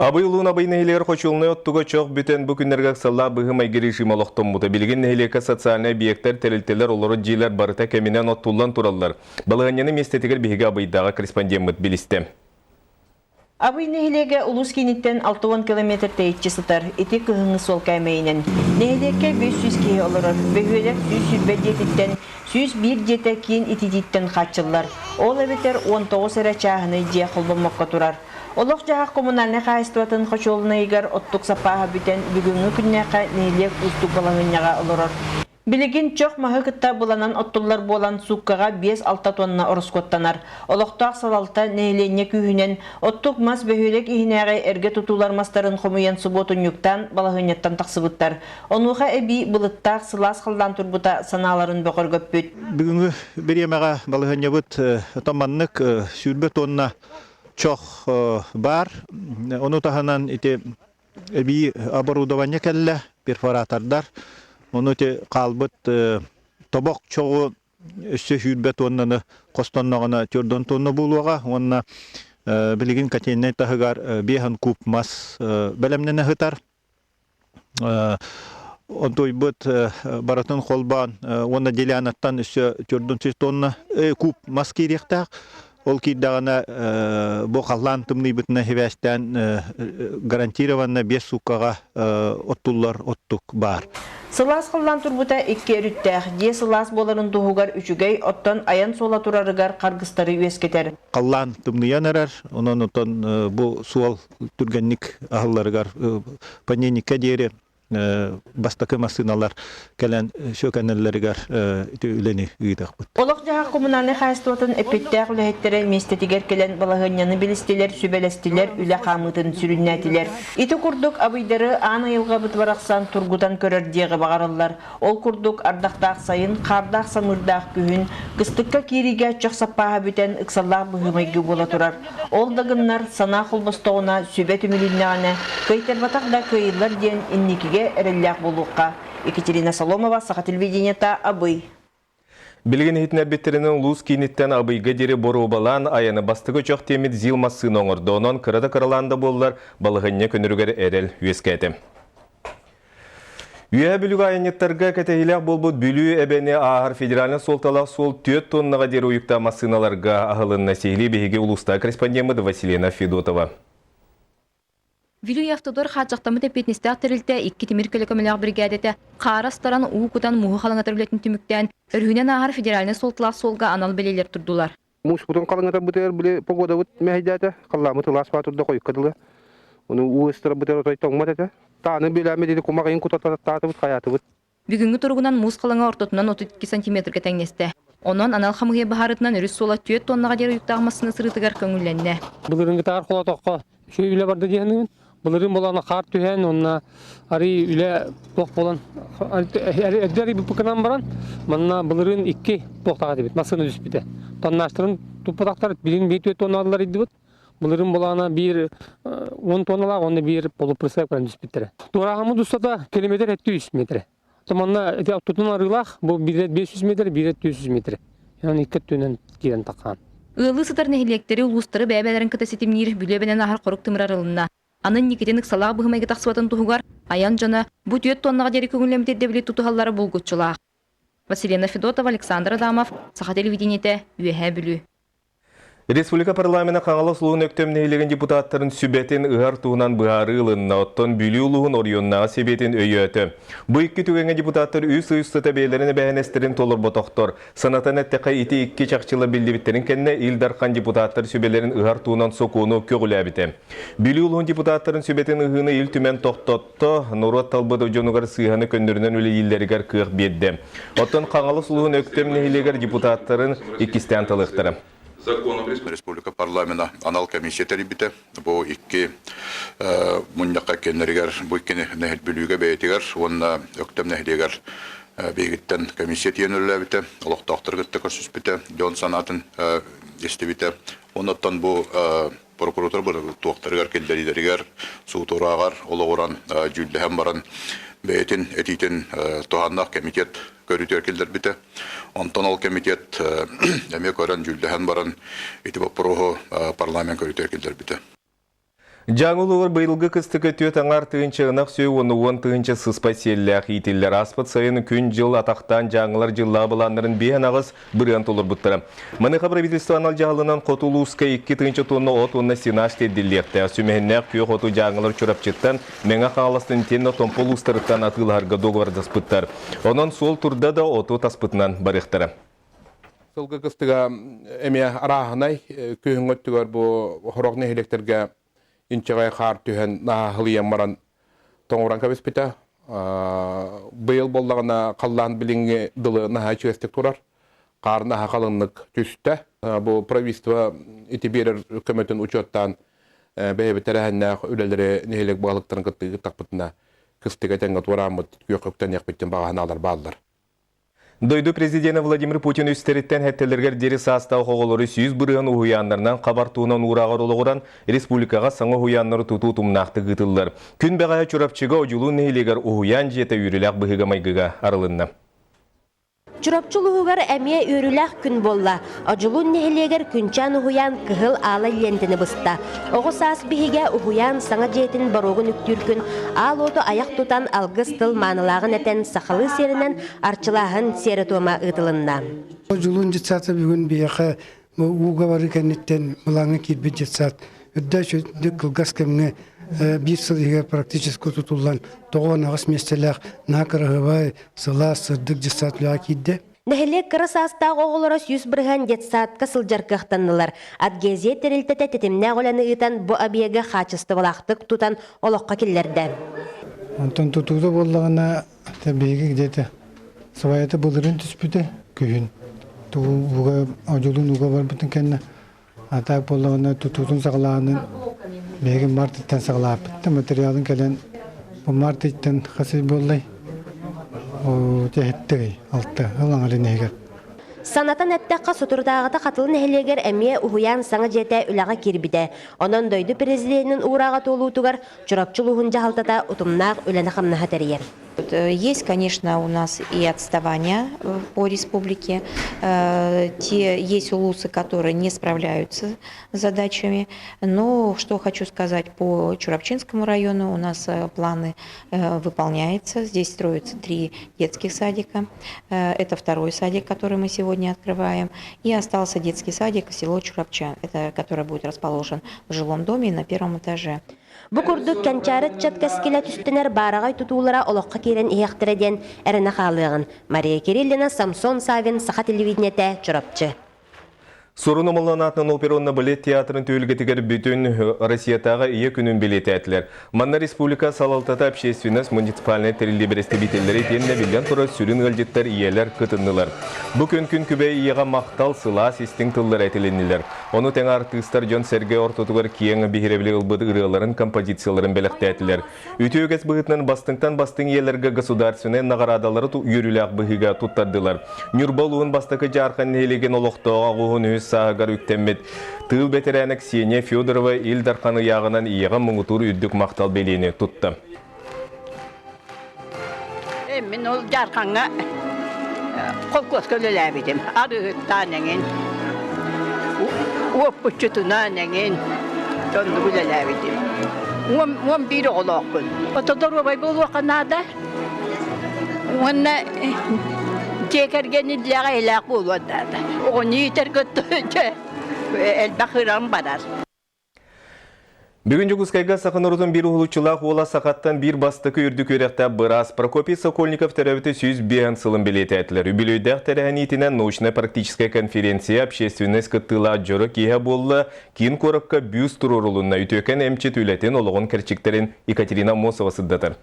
Абый улуун Абый нэһилиэгэр хочуолунай оттуга чох бүтэн бу күннэргэ ыксаллаах быһыы-майгы режима олохтоммута. Билигин нэһилиэккэ социальнай объектар, тэрилтэлэр, олорор дьиэлэр барыта кэминэн оттуллан тураллар. Балаһыанньаны миэстэтигэр биһиги Абыйдааҕы корреспондеммыт билистэ. Абый нэһилиэгэ улуус кииниттэн 60 километр тэйиччи сытар. Ити кыһыҥҥы суол кээмэйинэн. Нэһилиэккэ 500 киһи олорор. Бөһүөлэк 120 дьиэтиттэн 101 дьиэтэ киин ититииттэн хааччыллар. Ол эбэтэр 19 эрэ чааһынай дьиэ холбоммокко турар. Олох-дьаһах коммунальнай хаһаайыстыбатын хочуолунайыгар оттук саппааһа бүтэн, бүгүҥҥү күннээххэ нэһилиэк уустук балаһыанньаҕа олорор. Билигин чох маһы кытта быланан оттуллар буолан, сууккаҕа 5-6 тонна ороскуоттанар. Олохтоох салалта нэһилиэнньэ күүһүнэн оттук мас бөһүөлэк иһинээҕи эргэ тутуулар мастарын хомуйан субуотунньуктаан балаһыанньаттан тахсыбыттар. Онуоха эбии былыттаах сылаас халлаан турбута санааларын бөҕөргөппүт. Бүгүҥҥү бириэмэҕэ балаһыанньабыт томаннык 20 тонна чох баар. Ону таһынан ити эбии оборудование кэллэ, перфоратордар. Ону ити хаалбыт тобох чоҕу өссө 20 тоннаны хостонноҕуна 4 тонна буолуоҕа уонна билигин котельнай таһыгар 5 куб мас бэлэмнэнэ сытар. Онтуйбут барытын холбоон уонна делянаттан өссө 400 тонна куб мас киириэхтээх. Ол киирдэҕинэ бу халлаан тымныйбытына сибээстээн гарантированно 5 сууккаҕа оттуллар оттук баар. Сылаас халлаан турбута икки өрүттээх. Дьиэ сылаас буоларын туһугар үчүгэй, оттон айан суола турарыгар харгыстары үөскэтэр. Халлаан тымныйан эрэр, онон оттон бу суол түргэнник аһылларыгар понедельникка диэри бастакы массыыналар кэлэн сүөкэнэллэригэр ити үлэни ыытыахпыт. Олох-дьаһах коммунальнай хаһаайыстыбатын эппиэттээх үлэһиттэрэ миэстэтигэр кэлэн балаһыанньаны билистилэр, сүбэлэстилэр, үлэ хаамыытын сүрүннээтилэр. Ити курдук абыйдары аан айылҕабыт барахсан тургутан көрөр диэҕи баҕараллар. Ол курдук ардахтаах сайын, хаардаах-самыырдаах күһүн, кыстыкка киириигэ чох саппааһа бүтэн ыксаллаах быһыы-майгы буола турар. Ол да гыннар, санаа холбостоҕуна, сүбэ түмүлүннэҕинэ, кыайтарбатах да кыайыллар диэн инникигэ эрэллээх буолуохха. Екатерина Соломова, Саха телевидениета, Абый. Билигин иһитиннэрбиттэринэн улуус кииниттэн Абыйга диэри боруобалаан айаны бастакы чох тиэммит ЗИЛ массыына оҥордо. Онон кыра да кыралаан да буоллар, балаһыанньа көнөрүгэр эрэл үөскээтэ. Үөһэ Бүлүүгэ айанньыттарга кэтэһиилээх буолбут Бүлүү эбэни ааһар федеральнай суолталаах суол 4 тоннаҕа диэри уйуктаах массыыналарга аһылынна. Сиһилии биһиги улуустааҕы корреспондеммыт Василина Федотова. Вилюй Автодор хааччахтаммыт эппиэтинэстээх тэрилтэ икки тимир көлөкөмөлөөх биригээдэтэ хаара астаран, уу кутан мууһу халыҥатар үлэтин түмүктээн, өрүһүнэн ааһар федеральнай суолталаах суолга анал бэлиэлэр турдулар. Мууспутун халыҥатарбытыгар били погодабыт мэһэйдээтэ, халлааммыт ылаас баатырда хойукка дылы. Ону уу ыстарбытыгар отой тоҥмот этэ. Тааны билээммит ити кумах ыйын кутатаатыбыт хайаатыбыт. Бүгүҥҥү туругунан муус халыҥа ортотунан 32 сантиметрга тэҥнэстэ. Онон анал хамыыһыйа быһаарыытынан өрүс суола 4 тоннаҕа диэри уйуктаах массыына сырыытыгар көҥүллэннэ. Былырыыҥҥытааҕар холоотоххо үчүгэй үлэ барда дии саныыбын. Былырыын буолан хаар түһэн уонна арый үлэ туох буолан эрдэ арыйбыппыкынан баран манна былырыын икки туохтаах этибит массыына түспүтэ. Тоннаажтарын туппатахтар билигин биир түөрт тонна арыйдыбыт. Былырыын булаана биир 10 тонналаах уонна биир полуприцеп көрөн түспүттэрэ. Туорааһыммыт устата километр 700 метр. Манна ити ортотун арыылаах бу биир 500 метр, биир 400 метр. Онон икки өттүнэн киирэн таххан. Ыаллыы сытар нэһилиэктэри, улуустары бэйэ-бэйэлэрин кытта ситимниир Бүлүү эбэнэн аһар хорук тымыр арылынна. Аны инникитин ыксалаах быһымайга тахсыбатын туһугар айан дьоно бу 4 тоннаҕа диэри көҥүллэммит ирдэбили тутуһаллара булгуччулаах. Василина Федотова, Александр Адамов, Саха телевидениетэ, Үөһээ Бүлүү. Республика парламена Хаҥалас улууһун Өктөм нэһилиэгин депутаттарын сүбэтин ыһар туһунан быһаарыы ылынна, оттон Бүлүү улууһун оройуоннааҕы сэбиэтин өйөөтө. Бу икки түгэҥҥэ депутаттар үс ый устата бэйэлэрин эбээһинэстэрин толорботохтор. Санатан эттэххэ, ити икки чахчыла биллибиттэрин кэннэ Ил Дархан депутаттар сүбэлэрин ыһар туһунан сокуону көҕүлээбитэ. Бүлүү улууһун депутаттарын сүбэтин ыһыыны Ил Түмэн тохтотто, норуот талбыт дьонугар сыыһаны көннөрүнэн үлэлииллэригэр кыах биэрдэ. Оттон Хаҥалас улууһун Өктөм нэһилиэгэр депутаттарын иккистээн талыахтара. Республика парламена анал комиссия тэрийбитэ. Бу икки мунньахха кэннэригэр бу иккини Бүлүүгэ бэйэтигэр уонна Өктөм нэһилиэгэр биһигиттэн комиссия тиийэн үлэлээбитэ, олохтоохтору кытта көрсүспүтэ, дьон санаатын истибитэ. Оннуттан бу прокуратура туохтарыгар киллэриилэригэр суутурааҕар олоҕуран дьүүллэһэн баран бэйэтин этиитин туһааннаах комитет көрүүтүгэр киллэрбитэ. Онтон ол комитет эмиэ көрөн дьүүллэһэн баран ити боппуруоһу парламент көрүүтүгэр киллэрбитэ. Дьааҥы улууһугар быйылгы кыстыкка 4,5 ынах сүөһү уонна 10 000 сыспай сиэллээх иитиллэр. Ааспыт сайын күн-дьыл атахтаан дьааҥылар дьыллааҕы былааннарын 5,8% толорбуттара. Маныаха правительство анал дьаһалынан хоту улууска 2 000 тонна от уонна сенаж тиэрдиллиэхтээх. Сүмэһиннээх күөх оту дьааҥылар Чурапчыттан, Мэҥэ Хаҥаластан итиэннэ Томпо улуустарыттан атыылаһарга дуогабардаспыттар. Онон суол турда да оту таспытынан барыахтара. Сылгы кыстыга эмиэ арааһынай күһүҥҥү өттүгэр бу сорох нэһилиэктэргэ инчэҕэй хаар түһэн наһаа сылыйан баран тоҥуран кэбиспитэ. Быйыл буоллаҕына халлаан билиҥҥи дылы наһаа үчүгэстик турар. Хаар наһаа халыҥнык түстэ. Бу правительство ити биэрэр көмөтүн учуоттаан бэйэбит тэрээһиннээх үлэлэри нэһилиэк баһылыктарын кытта ыыттахпытына кыстыга тэҥҥэ туорааммыт күөх үктэниэхпит диэн баҕа санаалар бааллар. Дойду президенэ Владимир Путин үстэриттэн сэттэлэригэр диэри саастаах оҕолору 100% уһуйааннарынан хабар туһунан уурааҕар олоҕуран, республикаҕа саҥа уһуйааннары тутуу тумнаахтык ыытыллар. Күн бэҕэһээ Чурапчыга Одьулуун нэһилиэгэр уһуйаан дьиэтэ үөрүүлээх быһыыга-майгыга арылынна. Чурапчы улууһугар эмиэ үөрүүлээх күн буолла. Одьулуун нэһилиэгэр Күнчээн уһуйаан кыһыл аала лиэнтэни быста. Оҕо саас биһигэ уһуйаан саҥа дьиэтин боруогун үктүүр күн аал уоту айах тутан алгыс тыл маанылааҕын этэн сахалыы сиэринэн арчылааһын сиэрэ-туома ыытылынна. Дьулуун детсада бүгүн биһиэхэ ууга барыы кэнниттэн былааҥҥа киирбит детсад үрдэ кылгас кэмҥэ биир сыл иһигэр практически тутуллан 98 миэстэлээх наһаа кыраһыабай, сылаас, сырдык детсад үлэҕэ киирдэ. Нэһилиэк кыра саастаах оҕолоро 100% детсадка сылдьар кыахтаннылар. Адгезия тэрилтэтэ тэтимнээх үлэни ыытан бу объегы хаачыстыбалаахтык тутан олоххо киллэрдэ. Онтон тутуута буоллаҕына биһиги где-то сваята былырыын түспүтэ күһүн. Тугу одьулуун уга барбытын кэннэ а так буоллаҕына тутуутун саҕалааһынын биһиги мартыттан саҕалааппыт материалын кэлэн бу мартыттан хас ый буоллай тэһиттэгэй алта ылаҥарын иһигэр. Санатан эттэххэ, соторутааҕыта Хатылы нэһилиэгэр эмиэ уһуйаан саҥа дьиэтэ үлэҕэ киирбитэ. Онон дойду президенин уурааҕа туолуутугар Чурапчы улууһун дьаһалтата утумнаах үлэни-хамнаһы тэрийэр. Есть, конечно, у нас и отставания по республике. Те есть улусы, которые не справляются с задачами. Но что хочу сказать по Чурапчинскому району, у нас планы выполняются. Здесь строятся три детских садика. Это второй садик, который мы сегодня открываем. И остался детский садик в село Чурапча, это, который будет расположен в жилом доме на первом этаже. Бу курдук кэнчээри ыччат кэскилэ түстэнэр баараҕай тутуулара олоххо киирэн иһиэхтэрэ диэн эрэнэ хаалыаҕын. Мария Кириллина, Самсон Савин, Саха телевидениетэ, Чурапчы. Сурун Омоллоон аатынан опера уонна балет театрын түһүлгэтигэр бүтүн Россиятааҕы Ийэ күнүн бэлиэтээтилэр. Манна республика салалтата, общественность, муниципальнай тэриллии бэрэстэбиитэллэрэ итиэннэ биллэн турар сүрүн ыалдьыттар ийэлэр кытыннылар. Бу күн күн күбэй ийэҕэ махтал, сылаас, истиҥ тыллар этилиннилэр. Ону тэҥэ артыыстар дьон-сэргэ ортотугар киэҥ биһирэбили ылбыт ырыаларын, композицияларын бэлэхтээтилэр. Үтүө үгэс быһыытынан бастыҥтан бастыҥ ийэлэргэ государственнай наҕараадалары үөрүүлээх быһыыга туттардылар. Ньурба улууһун бастакы Дьаархан нэһилиэгин олохтооҕо 83 сааһыгар үктэммит тыыл бэтэрээнэ Ксения Федорова Ил Дархан ыйааҕынан ийэҕэ муҥутуур үрдүк махтал бэлиэни тутта. Мин ол Дьаархаҥҥа холкуоска үлэлээбитим. Арыыһыттаан эҥин, уоппуччутунаан эҥин оннук үлэлээбитим. 11 оҕолоохпун. Ото доруобай буолуохха наада. Уонна дьиэ кэргэн иллээх эйэлээх буолуон наада. Оҕону иитэргэ элбэх ырам барар. Бүгүн Дьокуускайга саха норуотун биир уһулуччулаах уола сахаттан биир бастакы үрдүк үөрэхтээх быраас Прокопий Сокольников төрөөбүтэ 105 сылын бэлиэтээтилэр. Үбүлүөйдээх тэрээһиниитинэн научнай-практическай конференция общественность кыттыылаах дьоро киэһэ буолла. Киин куоракка бюст туруорулунна. Үтүөкэн эмчит үлэтин, олоҕун кэрчиктэрин Екатерина Аммосова сырдатар.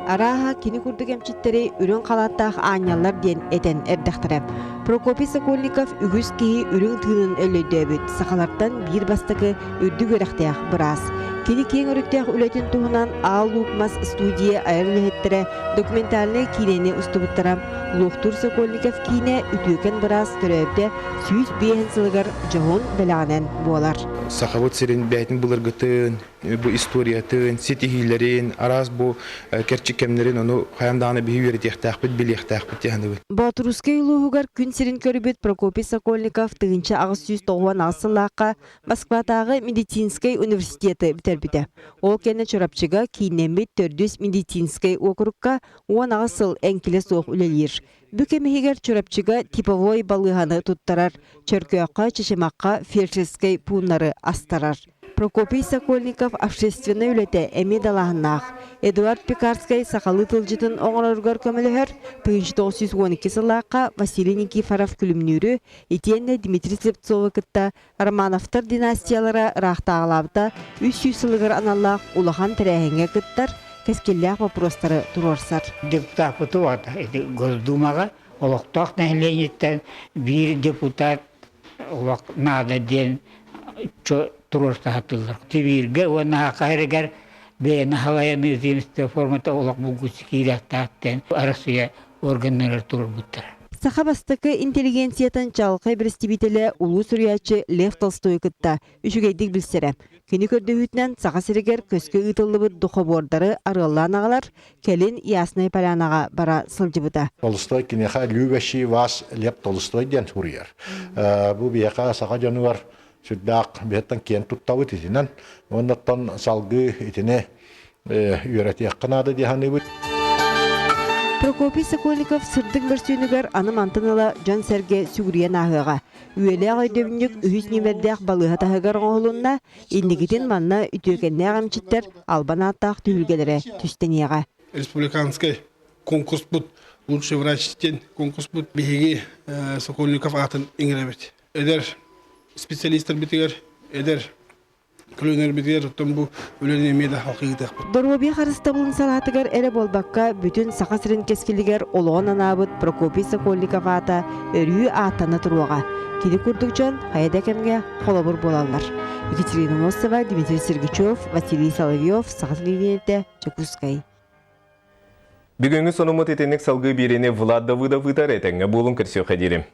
Арааһа, кини курдук эмчиттэри үрүҥ халааттаах аанньаллар диэн этэн эрдэхтэрэ. Прокопий Сокольников үгүс киһи үрүҥ тыынын өллөйдөөбүт сахалартан биир бастакы үрдүк үөрэхтээх быраас. Кини киэҥ өрүттээх үлэтин туһунан Аал Луук Мас студия айар үлэһиттэрэ документальнай киинэни устубуттара. Луохтуур Сокольников киинэ үтүөкэн быраас төрөөбүтэ 105 сылыгар дьоһун бэлэҕинэн буолар. Сахабыт сирин бэйэтин былыргытын, бу историятын, ситиһиилэрин, араас бу кэрчик кэмнэрин ону хайан даҕаны биһи үөрэтиэхтээхпит, билиэхтээхпит дии саныыбын. Боотурускай улууһугар күн сирин көрбүт Прокопий Сокольников 1898 сыллаахха Москватааҕы медицинскэй университеты бүтэрбитэ. Ол кэннэ Чурапчыга кииннэммит төрдүс медицинскэй уокурукка 18 сыл эҥкилэ суох үлэлиир. Бү кэм иһигэр Чурапчыга типовой балыыһаны туттарар, Чөркөөххө, Чычымахха фельдшерскэй пууннары астарар. Прокопий Сокольников общественнай үлэтэ эмиэ далааһыннаах. Эдуард Пекарскай сахалыы тылдьытын оҥороругар көмөлөһөр, 1912 сыллаахха Василий Никифоров Күлүмнүүрү итиэннэ Дмитрий Слепцовы кытта Романовтар династиялара ыраахтааҕылаабыта 300 сылыгар аналлаах улахан тэрээһиҥҥэ кыттар, кэскиллээх боппуруостары туруорсар. Депутаппыт ити Госдумаҕа олохтоох нэһилиэнньэттэн биир депутат олох наада диэн туруорсаһатыллар. Тибииргэ уонна Саха бэйэни халайаныы земство формата олох булгуччу киириэхтээх Арассыыйа органнарыгар туруорбуттара. Саха бастакы интеллигенциятын чаҕылхай бэрэстэбиитэлэ улуу суруйааччы Лев Толстойу кытта үчүгэйдик билсэрэ. Кини көрдөһүүтүнэн Саха сиригэр көскө ыытыллыбыт духобуордары арыаллаан аҕалар, кэлин Ясная Полянаҕа бара сылдьыбыта. Толстой киниэхэ любящий вас Лев Толстой диэн суруйар. Бу биһиэхэ саха дьонугар сүрдээх биһиттэн киэн туттабыт итинэн. Уонна салгыы итини үөрэтиэххэ наада дии саныыбыт. Прокопий Сокольников сырдык мөрсүөнүгэр аны мантан ыла дьон-сэргэ сүгүрүйэн ааһыаҕа. Үйэлээх өйдөбүнньүк үһүс нүөмэрдээх балыыһа таһыгар оҥоһулунна, инникитин манна үтүөкэннээх эмчиттэр албан ааттаах түһүлгэлэрэ түстэниэҕэ. Республиканскай конкурспут лучший врач диэн конкурспут биһиги Сокольников аатын иҥэрэбит. Эдэр специалистарбытыгар, эдэр көлүөнэрбитигэр оттон бу үлэни эмиэ да халкыйытыахпыт. Доруобуйа харыстабылын салаатыгар эрэ буолбакка, бүтүн Саха сирин кэскилигэр олоҕун анаабыт Прокопий Сокольников аата өрүү ааттана туруоҕа. Кини курдук дьон хайа да кэмҥэ холобур буолаллар. Екатерина Носова, Дмитрий Сергучев, Василий Соловьев, Саха телевидениетэ, Дьокуускай. Бүгүҥҥү сонуммут итинник салгыы биэриини Влад Давыдов ыытар этэҥҥэ буолун көрсүөххэ диэри.